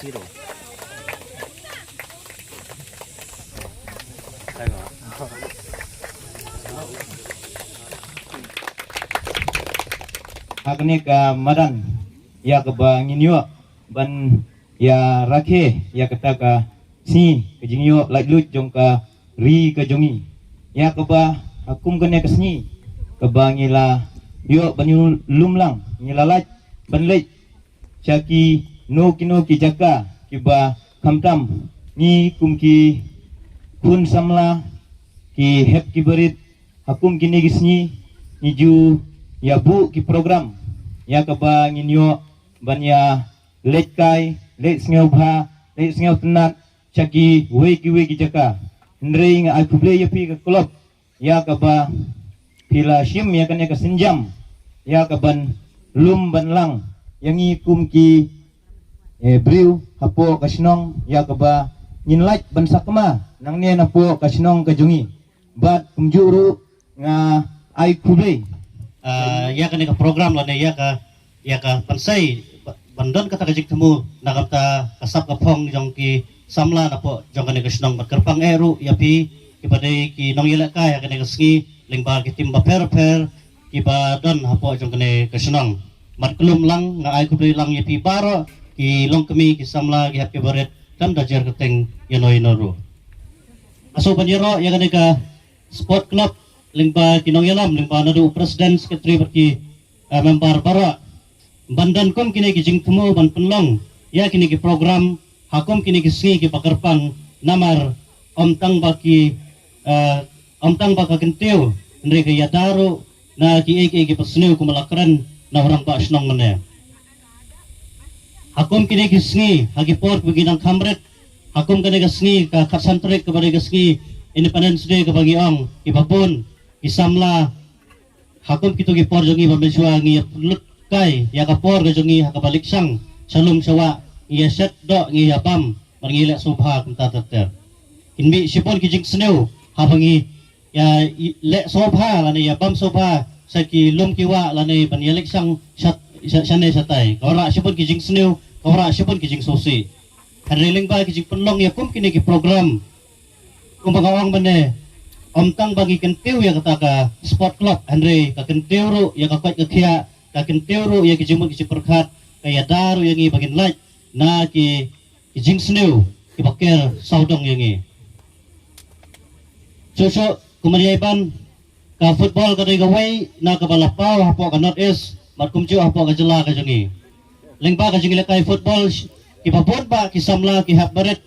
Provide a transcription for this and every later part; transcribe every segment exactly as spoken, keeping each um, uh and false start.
Ha kane ka madan ïa kaba ngin ïoh ban ïa rakhe ïa kata ka sngi ka jingïoh laitluid jong ka ri ka jong ngi. Ïa kaba ha kum kane ka sngi kaba ngi la ïoh ban ïalum lang, ngi la lait ban leit sha kino kino ki jaka kiba khamtam. Ngi kum ki khun samla, ki hep ki barit, ha kum kine ki sngi ngi ju ïa buh ki program ïa kaba ngin ïoh ban ïa leit kai, leit sngewbha, leit sngewtynnat sha kiwei kiwei ki jaka. Hynrei nga ai khublei ïa phi ka club ïa kaba phi la shim ïa kane ka sienjam ïa kaban lum ban lang ïa ngi kum ki, eh, briew hapoh ka shnong ïa kaba ngin lait ban sakma nangne napoh ka shnong ka jong ngi. Bad kumjuh ruh nga ai khublei. Ah, ïa kane ka program lane ïa ka, ïa ka pynsei ba-, ban don kata ka jingthmu na kata ka sap ka phong jong ki samla napoh jong kane ka shnong, bad kyrpang eh ruh ïa phi kiba dei ki nongïalehkai ha kane ka sngi lyngba ki team bapher bapher kiba don hapoh jong kane ka shnong. Bad khlem lang nga ai khublei lang ïa phi baroh ki longkmie, ki samla, ki hep ki barit, khlem da jer kyrteng ïano ïano ruh. Nga sngewbha ban ïaroh ïa kane ka sport club lyngba ki nongïalam, lyngba naduh president, secretary bad ki, eh, member baroh ban don kum kine ki jingthmu ban pynlong ïa kine ki program ha kum kine ki sngi kiba kyrpang, namar ym tang ba ki, eh, ym tang ba ka kyntiew, hynrei ka ïada ruh na kiei kiei kiba sniew kumba la kren na u rangbah shnong mynne. Ha kum kine ki sngi, ha ki por kiba ngi dang kham rit, ha kum kane ka sngi ka khatsan tarik kaba dei ka sngi Independence Day kaba ngi ong, kiba bun ki samla ha kum kito ki por jong ngi ba mynshuwa ngi ïa pynlut kai ïa ka por ka jong ngi ha kaba leit shang sha lum sha wah, ngi ïa shet doh, ngi ïa bam bad ngi leh sngewbha kumta ter ter. Kin mih shibun ki jingsniew haba ngi ïa i-, leh sngewbha lane ïa bam sngewbha sha ki lum ki wah lane ban ïa leit shang sha, sha, shane shatai. Ka wanrah shibun ki jingsniew, ka wanrah shibun ki jingsngewsih. Hynrei lyngba ki jingpynlong ïa kum kine ki program, kumba nga ong mynne, ym tang ba ngi kyntiew ïa kata ka sport club, hynrei ka kyntiew ruh ïa ka koit ka khiah, ka kyntiew ruh ïa ki jingmut ki jingpyrkhat, ka ïada ruh ïa ngi ba ngin lait na ki, ki jingsniew kiba ker sawdong ïa ngi. Shuh shuh kumba ngi ïa ban, ka football ka dei kawei na kaba la paw hapoh ka North East bad kumjuh hapoh ka jylla ka jong ngi. Lyngba ka jingïalehkai football, kiba bun bah ki samla, ki hep barit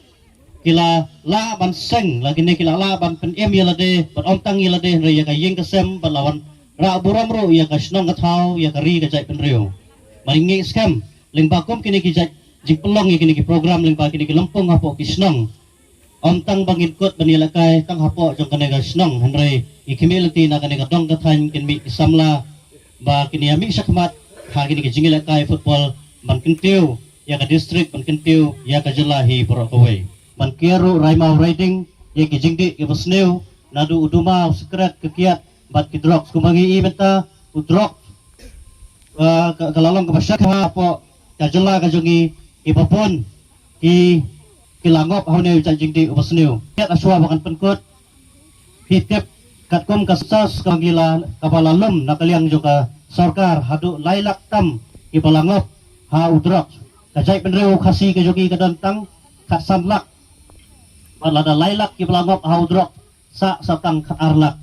ki la lah ban seng, la kine ki la lah ban pynim ïa lade bad ym tang ïa lade hynrei ïa ka ïing ka sem, bad la wanrah burom ruh ïa ka shnong ka thaw, ïa ka ri ka jaitbynriew. Bad ngi ngeit skhem lyngba kum kine ki jait jingpynlong ïa kine ki program lyngba kine ki lympung hapoh ki shnong, ym tang ba ngin kut ban ïalehkai tang hapoh jong kane ka shnong, hynrei ki khmih lynti na kane ka dong ka thaiñ, kin mih ki samla ba kin ïa mih shakhmat ha kine ki jingïalehkai football ban kyntiew ïa ka district, ban kyntiew ïa ka jylla hi baroh kawei. Ban kiar ruh Raimau Riding ïa ki jingdih kiba sniew naduh u duma, u sikret, ka kiad bad ki drugs. Kumba ngi i mynta, u drugs, ah, ka, ka la long kaba shah hapoh ka jylla ka jong ngi, kiba bun ki, ki la ngop ha une u jait jingdih uba sniew. Ïa, hashwa ba ngan pynkut, phi tip katkum ka census kaba ngi la, kaba la lum na ka liang jong ka sorkar, haduh lai lak tam kiba la ngop ha u drugs. Ka jaitbynriew Khasi ka jong ngi ka don tang khatsan lak. Bad lada lai lak kiba la ngop ha u drugs, sah, sah tang khatar lak.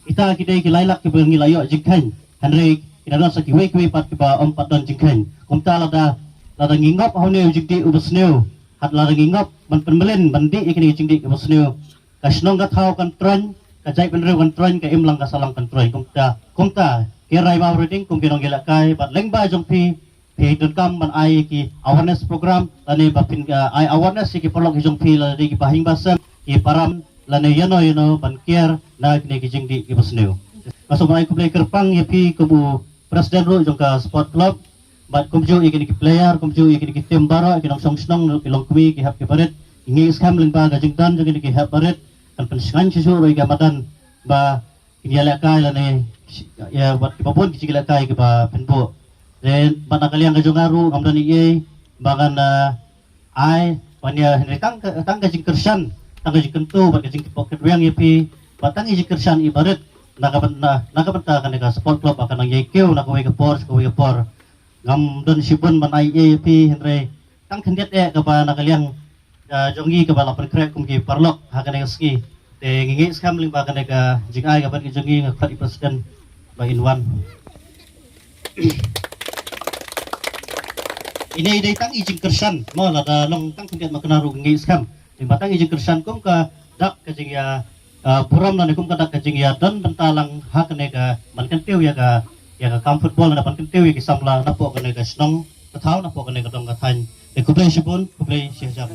Kita ki dei ki lai lak kiba ngi la ïoh jingkheiñ, hynrei ki da don sa kiwei kiwei pat kiba ym pat don jingkheiñ. Kumta lada, lada ngi ngop ha une u jingdih uba sniew, bad lada ngi ngop ban pynmlien ban dih ïa kine ki jingdih kiba sniew, ka shnong ka thaw kan troiñ, ka jaitbynriew kan troiñ, ka imlang ka sahlang kan troiñ. Kumta, kumta, ki Raimau Riding kum ki nongïalehkai bad lyngba jong phi, phi donkam ban ai ki awareness program lane ba phin, ah, ai awareness ïa ki paralok ki jong phi, lane ki bahing bahasem, ki param, lane ïano ïano ban kiar na kine ki jingdih kiba sniew. Nga sngewbha ban ai khublei kyrpang ïa phi kum u president ruh jong ka sport club, bad kumjuh ïa kine ki player, kumjuh ïa kine ki team baroh, ki nongshong shnong, ki longkmie, ki hep ki barit. Ngi ngeit skhem lyngba ka jingdon jong kine ki hep barit kan pynshngaiñ shuh shuh ruh ïa ka madan ba kin ïalehkai lane, ïa, bad kiba bun ki jingïalehkai kiba phin buh. Te bad na ka liang ka jong nga ruh ngam don ei ei ba ngan, ah, Ai, ban ïa hynrei tang ka, tang ka jingkyrshan, tang ka jingkyntu bad ka jingkyrpad kyrdoh ïa phi, bad tang ka jingkyrshan i barit na ka bynta, na ka bynta kane ka sport club ba kan nang ïai kiew na kawei ka por sha kawei ka por. Ngam don shibun ban ai ïa phi hynrei tang khyndiat eh kaba na ka liang, ah, jong ngi kaba la pynkhreh kum ki paralok ha kane ka sngi. Te ngi ngeit skhem lyngba kane ka jingai kaba ngi jong ngi, nga khot i president ba in wan. Ine i dei tang i jingkyrshan mo, lada long tang khyndiat ma kane ruh ngi ngeit skhem. Lyngba tang i jingkyrshan kum ka dak ka jingïa, ah, burom lane kum ka dak ka jingïadon bynta lang ha kane ka ban kyntiew ïa ka, ïa ka kam football lane ban kyntiew ïa ki samla napoh kane ka shnong ka thaw napoh kane ka dong ka thaiñ. Te khublei shibun, khublei shihajar.